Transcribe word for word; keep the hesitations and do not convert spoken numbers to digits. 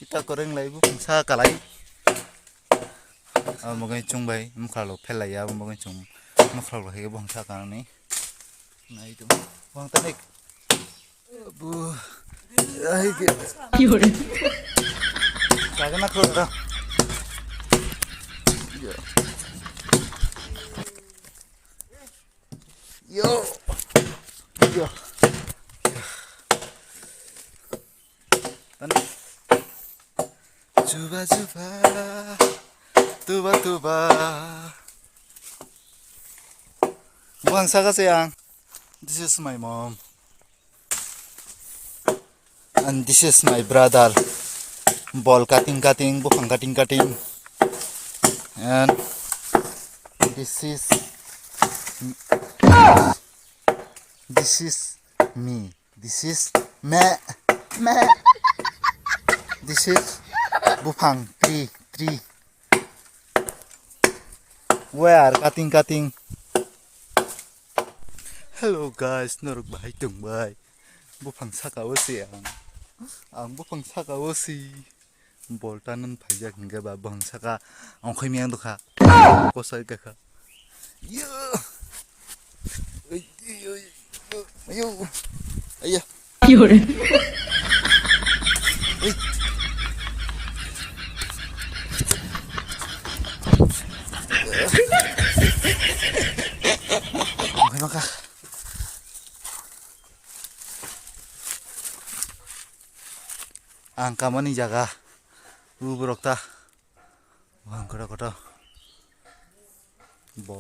Kita koreng lai buphang saka lai. Abo bagwi chwng bai mokhlalo phel lai ya, abo bagwi chwng mokhlalo hai buphang saka nani. Nai tung. Buphang tanik. Bu. Ai ke. Kagana khoro. Yo. Yo. Tan. Chuba chuba. Tuba tuba. Buphang saka se ang. This is my mom. And this is my brother. Bol cutting cutting, buphang cutting cutting. And this is this is me. This is me me. This is buphang tree tree. We are cutting cutting. Hello guys, norok bahai tongbai? Buphang saka o si ang. Ang buphang saka o si. Bolta nang phaijak hingke ba buphang saka ongkhoi miyang dokha. Kosai kakha. Yo. Oi, oi, oi, oi. Ayo. Ayo. Ang khe maka. Ang kamani jaga. U borok ta. Wang koto koto. Bo.